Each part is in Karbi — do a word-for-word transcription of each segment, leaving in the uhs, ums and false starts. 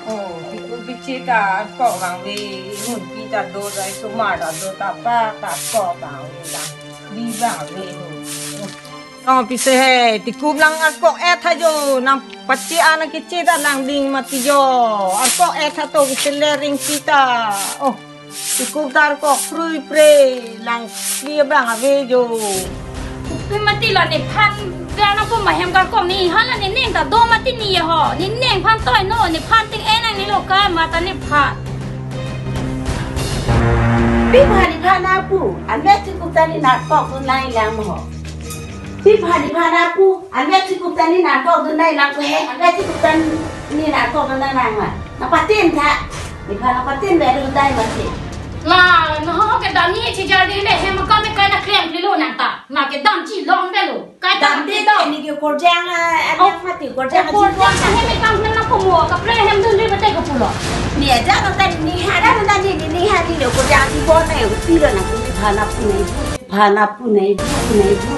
Oh, piku pichi ta arkok vangve, munpi ta do, dai sumar ta do, ta pa ta arkok vangve lang, di vangve ho. Oh, pisi he, tikup lang arkok-et tha jo, nang pachi ana kichi ta nangding mati jo, arkok-et tha to kisi le ring pi ta. Oh, tikup ta arkok prui pre lang kli abang ave jo. Pi mati la nephan biar na ko mahem karkok ni hala ne neng ta do mati ni ho. Ne nengphan toi no, nephan ting enang ni lo ka mata nephan. Pi phan nephan apu, anvet tikup ta ne arkok tu nai lang ho. Pi phan nephan apu, anvet tikup ta ne arkok tu nai lang ko he, anvet tikup ta ne arkok tu nai lang ma. Nangpatin tha. Nephan nangpatin be tu dai mati. La, no kedam ni chijar di le hem kam kai na klemkle lo nang ta. Na kedam chelong be lo. Kai ta Dam di di dam. Ni ke korjang, ah, Oh. Anak mati korjang, Korjang chelong. Hem kam na komo, kaprek hem dun le bete ko pulo. Ni aja no ta ni ha da no ta ni ni ha ni lo korjang di bon na uti lo na kuni phana punai bu. Phana punai bu, punai bu.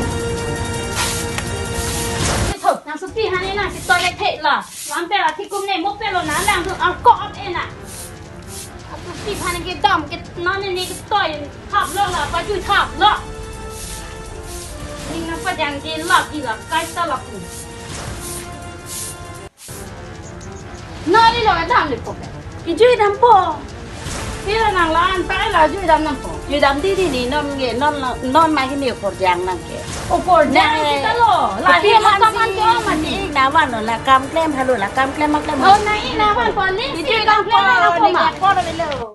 Tho, nang supi hane na si toilet the la. Lam pe la thikum ne mo pe lo na lang tu ang ko ap e na. Atu pi phan ke dam ke nan ne ke toi thap lo la pa ju thap lo. Ning na pa jang ke la ki la kai ta la pu. Nari lo dam le po ke. Ki jui dam po. Pira nang la an ta la jui dam nam po. Jui dam di di ni non ke non la- non ma ke ni korjang nang ke. O korjang Nang kita lo. La Ki hi ma phan kam an si ke o ma ni. Ni na van lo la kam klem halo la kam klem ma klem. O na i na van po ni. Ki Si jui kam dam klem po na po ni ma. Ke por belo.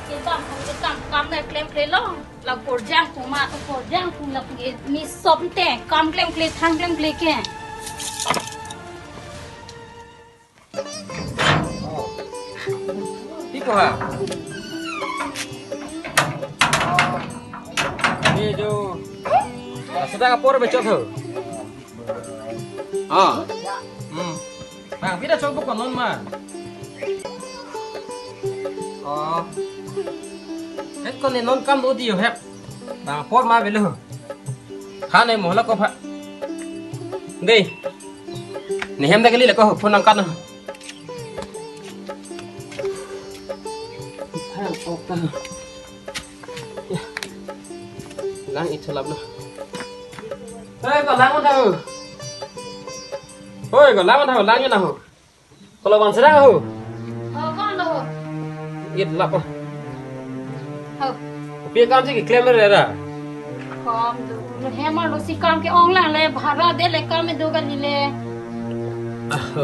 Kedam, kedam, kam na klemkle lo. La korjang kuma, korjang kuma la puge mi sop te, kam klemkle, thang klemkle ke. Pi ko ha? Ni jo. Sudah kapor bechot ho. Ah. Hmm. Bang, pida chok bukon non ma. Oh. Hek ko ne non kam do di hep. Bang, por ma belo. Ha ne mo la ko pha. Dei. Ne hem da kali la ko phone nang kan. Ha, ok ta. Ya. Lang ithu lap na. Hei, ko lang ma tha ho. Hoi, ko lang ma tha ho, lang na ho. Ko la bang serang ho. Oh, bang lo ho. It lap ho. Ho. Pi kam si keklem re ra. Kam do. Lo hem lo si kam ke-ong lang le bhara de le kam do kali le. Ah, ho.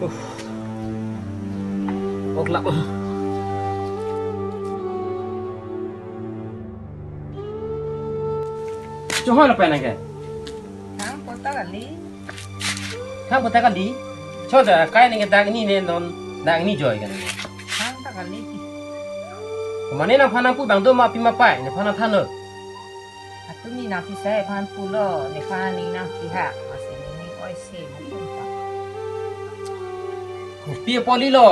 Uff. Ok lap. Chonghoi lo pen ke. Thang kota kali. Thang kota kali. Chonghoi kai ne ke dak ni ne non dak ni joi kan. Thang ta kali. Mane nangphan nangpu bang do ma pi ma pai, nephan nangthan lo. Atumi nangphi sai phan pulo, nephan ning nangthi ha, masi ning oi se mo pun ta. Pi poli lo.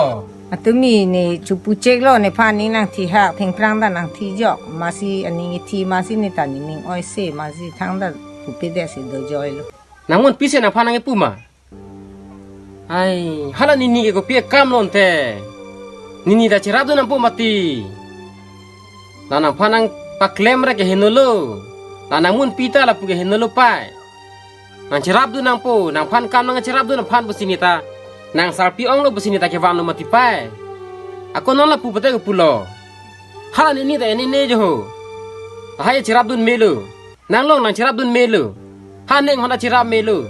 Atumi ne chupu chek lo, nephan ning nangthi ha, thengphrang ta nangthi jok, masi aning ithi, masi ne ta ning oi se, masi thangta pupe det si dojoi lo. Nangmun pisi nangphan nangpu ma. Ai, hala nini ke kopi akam lo ante. Nini ta cherap dun nangpo mati. La nangphan nangpaklem ra ke heno lo. La nangmun pi ta lapu ke heno lo pai. Nang cherap dun nangpo, nangphan kam nang cherap dun nangphan pusi ne ta. Nang sarpi ong lo pusi ne ta kevan lo mati pai. Ako non lapu pate ko pulo. Hala nini ta ene ne jo ho. Lahai cherap dun melo. Nang long nang cherap dun melo. Ha neng hona cherap melo.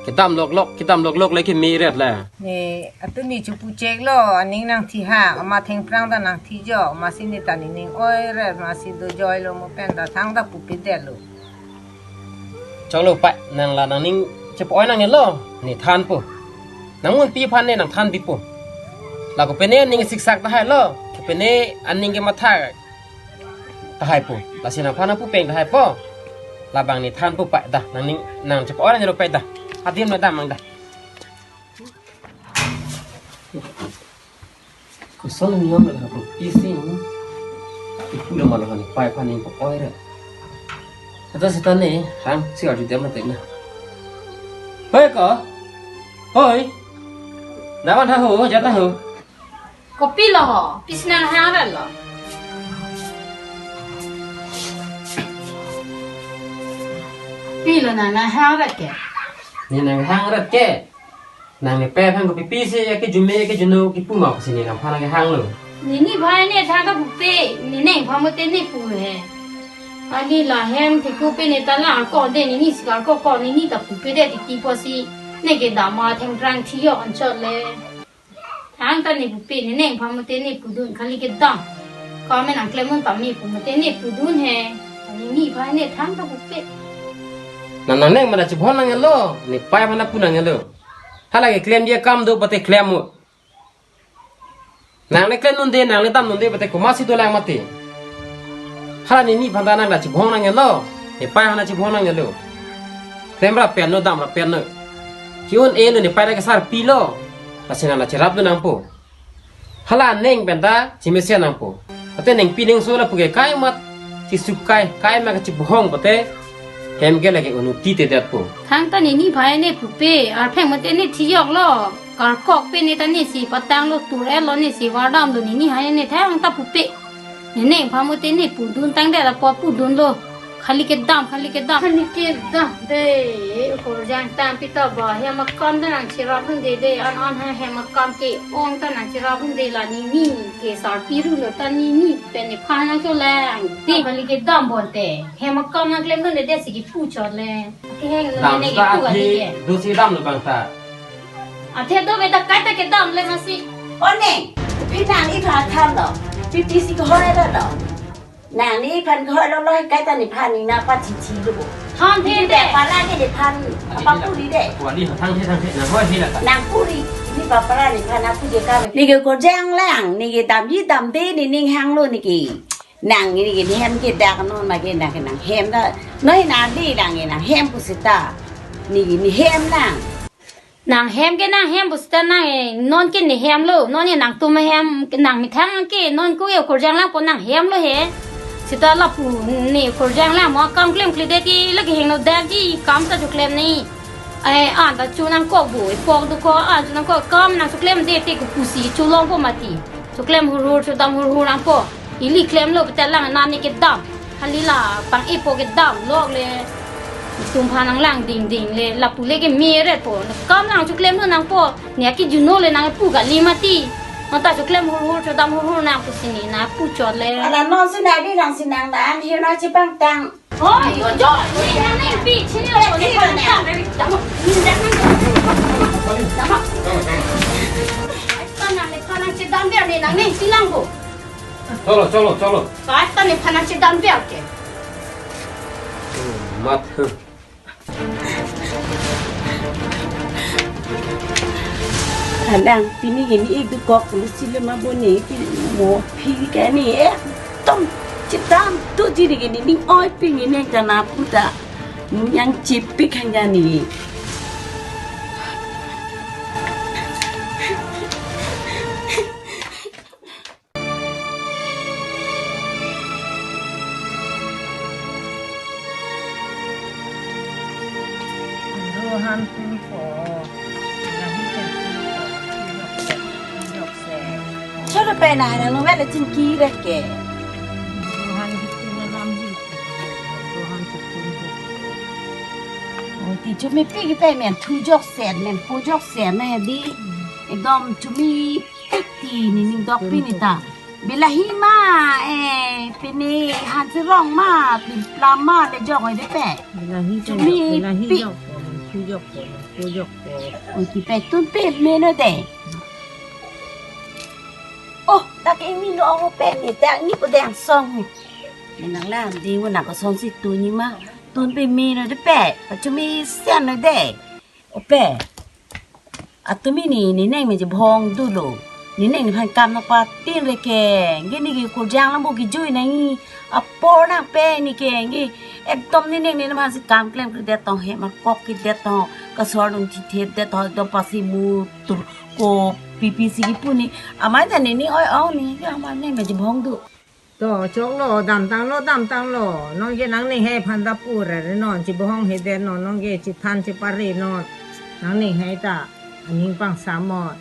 Kedam lok lok, kedam lok lok leke me ret la. Ne, atumi chupu chek lo, aning nangthi ha, ama thengphrang ta nangthi jo, masi ne ta ning oi ret, masi dojoi lo mo pen ta thangta pupe det lo. Chong lo pai, nang la nangning chepo oi nang ne lo, ne than po. Nangmun pi phan ne nangthan di po. La kopine aning siksak tahai lo, kopine aning kematha tahai po. Lasi nangphan nangpu peng tahai po. Labang ne thanpo pai dah, nangning nang chepa-oi nang ro pai dah. Adim na damnang dah. Koson niom lo ha po isi. Ipu lo ma lo ha ne pai aphan ne pa-oi re. Ata seta ne hang si arju dia mati na. Hoi ko. Hoi. Dawan ha ho, jata ho. Kopi lo ho, pisi nanghang rat lo. Pilo nang nanghang rat ke? Ne nanghang rat ke? Nang ne pai aphan kopi pisi ya kejume kejuno kipu ma pusi ne nangphan nanghang lo. Ne nephan ne thang ta pupe, ne neng aphan mate ne pu he. Ani la hem thekupe ne ta la ko de ne ni sikar ko ko ne ni ta pupe de titi pusi. Ne kedam athengprang thi-ok anchot le. Thang ta ne pupe, ne neng aphan mate ne pudun, khali kedam. Kame nangklemdun tame pu mate ne pudun he. Ne nephan ne thang ta pupe. Nang nangneng mada chibhong nangnelo, ne pai aphan nangpu nangnelo. Hala keklemji akam do pate klem mo. Nang ne klemdunde, nang ne damdunde pate komatsi dolang mati. Hala ne nephan ta nang ta chibhong nangnelo, ne pai aphan ta chibhong nangnelo. Klem ra pen lo, dam ra pen lo. Ki-un-e lo, ne pai ta kesar pilo. Lasi nang ta cherapdun nangpo. Hala neng pen ta chimesen nangpo. Pate neng pi neng so lapu ke kai mat, chisukai, kai mat kachibhong pate hem ke lake unuti te detpo. Thang ta ne nephan ne pupe, arpheng mate ne thi-ok lo. Karkok pe ne ta ne si patang lo, tur-et lo ne si vardam lo, ne nephan ne thang ta pupe. Ne neng aphan mate ne pudun tangdet apot pudun lo. Khali kedam, khali kedam. Khali kedam de, okorjang tang pita ba, hem akam ta nang cherapdunde de, an an hem, hem akam ke-ong ta nang cherapdunde la ne ne kesar piru lo ta ne ne pen nephan nangcholang. Te khali kedam bonte, hem akam nangklemdunde de si kipu chot le. Keheng lo dam ne sita kipu kali athe ke. Dosi dam lo bang ta. Athe do beta kaita kedam le masi. O neng, phi nang nephan than lo. Phi pisi kehoi ra lo. Nang nephan kehoi lo lo kaita nephan ne nangpachichi lo. Than phi de. Pala ke nephan apa puri de. Wali thang the thang the nang hoi he la ta. Nang puri, ne pa pala nephan nangpu je ka. Ne ke okorjang lang, ne ke damji damde ne nanghang lo ne ke. Nang ne ke ne hem ke dak non ma ke nang ke nanghem ta. Noi na di nang ke nanghem pu seta. Ne ke ne hem lang. Nanghem ke nanghem pu seta nang, eh, non ke ne hem lo, non ke nangtum ahem, nang methang ke, non ko ke okorjang lang ko nanghem lo he. Seta lapu ne okorjang lang mo akam klemkledet ke lake hingno dakji kam ta choklem ne. Ai an ta chu nangkok bo, epok dokok an chu nangkok kam nang choklemde te ko pusi cholongpo mati. Choklem hurhur, chodam hurhur nangpo. Ili klemlo pete lang nane kedam. Halila pang-ipo kedam lok le. Tum aphan nanglang dingding le. Lapu le ke meret po. Kam nang choklemlo nangpo. Ne akijuno le nangpu kali mati. Nang ta choklem hurhur, chodam hurhur nang pusi ne nangpu chot le. Ala non si nang di nang si nang nang hir nang chipangtang. Oi, jo, jo, ne nang ne pi chini lo, ne phan nang. Damo, ne nang nang. Damo. Ai, phan nang, ne phan nang chedam biar ne nang ne silang bo. Cholo, cholo, cholo. Ai, phan ne phan nang chedam biar ke. Mat. Adang, pini ke ne ik dokok pulo si le ma bo ne, pini mo phi ke ne ekdom chedamthuji ne ke ne ning oipik ne neng ta nangpu ta. Nang chepik hang ga ne. Rohan tum ko, lahi ke tum ko, tum jok se, tum jok se. Choro pe na na lo mele chin ki re ke. Rohan kitu na lam hi. Rohan kitu na lam hi. Oh, ti chumi pi ki pe men thu jok se, men pu jok se na di. Ekdom chumi Ti ne ning dok pini ta. Bilahi ma, eh, pini han si rong ma, plim plam ma, le jok oi de pe. Bilahi si chumi jok, bilahi pi jok, thu jok, thu jok. Oi, ti pe tun pe meno de. Oh, dak imi no ong pe ni, dak ni ko dang song ni. Ni nang lam di mo nang ko song si tu ni ma. Tun pe meno de pe, pa chumi sen no de. Ope. Atumi ne, ne neng me je bhong dolo. Nening nephan kam nangpatin re ke. Ngi neke kurjang lang bo kejui nangji. Apor nangpe neke ngi. Ekdom nening nephan si kam klemkledet tong he, ma kok kedet tong, kasor dun thithe det tong, ekdom pasi mutur kopi pisi kipu ne. Amai ta nening oi-ong ne, ke amai ne me chibong do. To, choklo, damtanglo, damtanglo. Non ke nangning hei aphan ta pu rere non, chibong hedet non, non ke chethan chepare non. Nangning hei ta, aning pangsamot.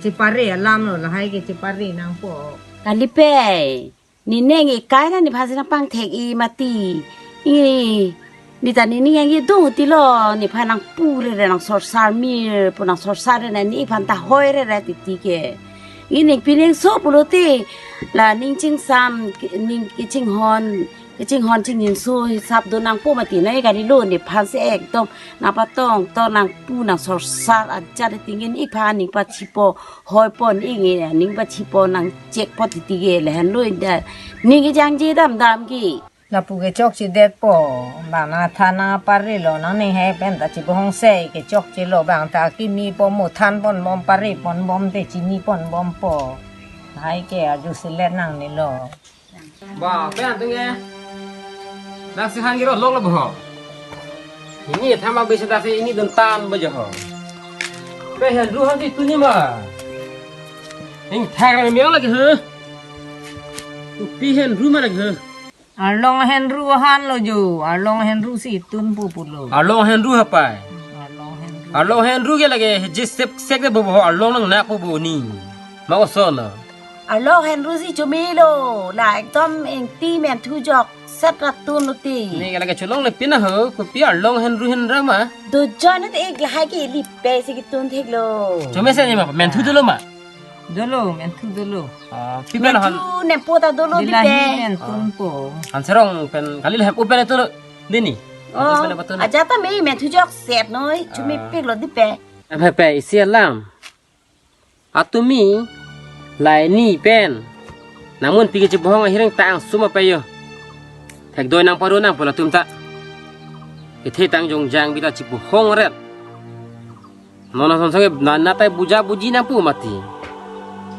Chepare alam lo, lahai ke chepare nangpo. Kalipe, nening ekai na nephan si nangpangthek-i mati. Ngi, ne ta nening yang ye dung ti lo, nephan nangpu rere nang sorsar mir, pu nang sorsar re na nephan ta hoi rere titi ke. Ngi ningpi ningso pulote, la ning chingsam, ning kechinghon, kechinghon chingjinso hisap do nangpo mati na ye kalilo nephan si ekdom nangpatong to nangpu nang sorsar ajat titi ngi nephan ning pachipo hoi pon ngi ning pachipo nang chekpo titi ke lahenlo inda ning kejangje damdam ke. Lapu ke chokchedet po, bang nangthan nangparelo, nangning hei pen ta chibong sei ke chokchelo, bang ta kimi po mo than ponbom pare ponbom te chini ponbom po. Hai ke arju selet nangnelo. Ba, pen atung e. Dak si han kiro lok lo bo. Ini thama bisa dak si ini duntan bo jo ho. Pe Henru han si tuni ma. Ning thak rang miang lagi he. Pi Henru ma lagi he. Arlong Henru han lo jo, Arlong Henru si tun pu pulo. Arlong Henru hapai. Arlong Henru. Arlong Henru ke lagi he jis sep sek de bo bo Arlong nangnak po bo ni. Ma oso lo. Arlong Henru si chomelo, la ekdom ingti menthu jokset ra tun lo ti. Ne ke lagi cholongle pin na ho, kopi Arlong Henru hen ra ma. Do jon te ik lahai ke lipe si ketun theklo. Chomesen ne ma, menthu dolo ma. Dolo, menthu dolo. Ah, pi pen han? Menthu nempo ta dolo di Bilahi pe. Mentun po. Han serong pen kali le hem upen tu dini. Oh, pen apa tu? Ajat ta me menthu jokset noi, chumi Ah. piklo di pe. Em hepe isi alam. Atumi laini pen. Namun pi ke chibong ahireng tang suma pe yo. Thekdoi nangpado nangpo latum ta. Kethe tang jongjang bita chibong ret. Non ason songe nana tai buja buji nangpu mati.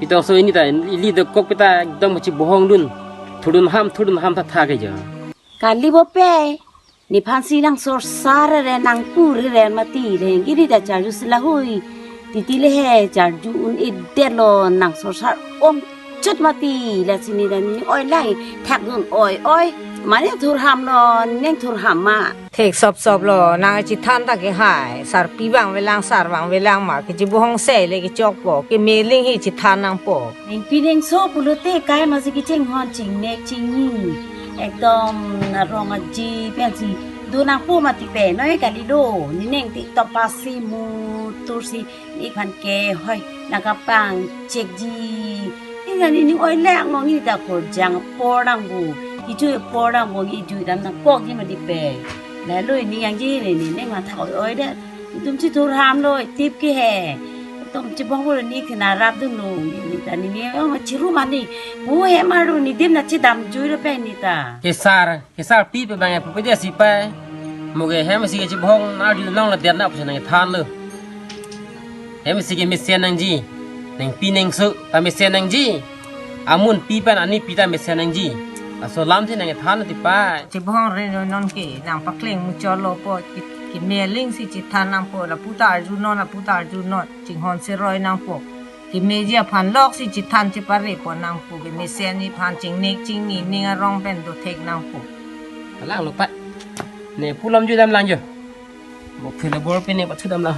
Pi tong so ini ta ili dokok pita ekdom chibong dun. Thurdun ham, thurdun ham ta tha ke jo. Kali bo pe. Nephan si nang sorsar re nangpu rere mati le. Giri ta charju sila hui. Titi le he charju un-edet lo nang sorsar om chot mati. Lasi ne ta ne oi lai thak dun oi oi. Mane thur ham lo, ning thur ham ma. Thek sop sop lo, nang chethan ta ke hai, sarpi bang velang, sar bang velang ma, ke chibong sei le ke chokpo, ke meling hi chethan nangpo. Ningpi ningso pulote kai ma si kechinghon chingnek chingning. Ekdom arong aji pen si do nangpo mati pe, noi kalilo, nening ti top pasi mutur si nephan ke hoi nangkapangchekji. Ina nening oi lang nong ini ta kurjang apor nang bu. Kichu apor nang bu ngi ju dam nangkokji mati pe. Lalo ini yang ji ne ne ne ma thak oi oi de. Itum si thur ham lo tip ke he. Itum chibong bu ne thina rap dun lo. Ini ta ne ne ong chiru mani. Bu he ma ru ne dim na chidam jui lo pe ne ta. Kesar. Kesar pi pe bang ya pu pe dia si pai. Mo ke hem si ke chibong na arju nong la dia na pu nangthan lo. Hem si ke mesen nangji. Ningpi ningso ta mesen nangji. Amun pi pen ani pi ta mesen nangji. Laso alam si nangthan ti pai. Chibong re non ke nang pakling muchot lo po ki, ki meling si chethan nangpo lapu ta arju non lapu ta arju non. Chinghon seroi nangpo. Kemeji aphan lok si chethan chepare pon nangpo, kemesen ji aphan chingnek chingni ning arong pen do thek nangpo. Alang lo pa. Ne pulam ju dam lang jo. Bo phila bor pe ne pathu dam lang.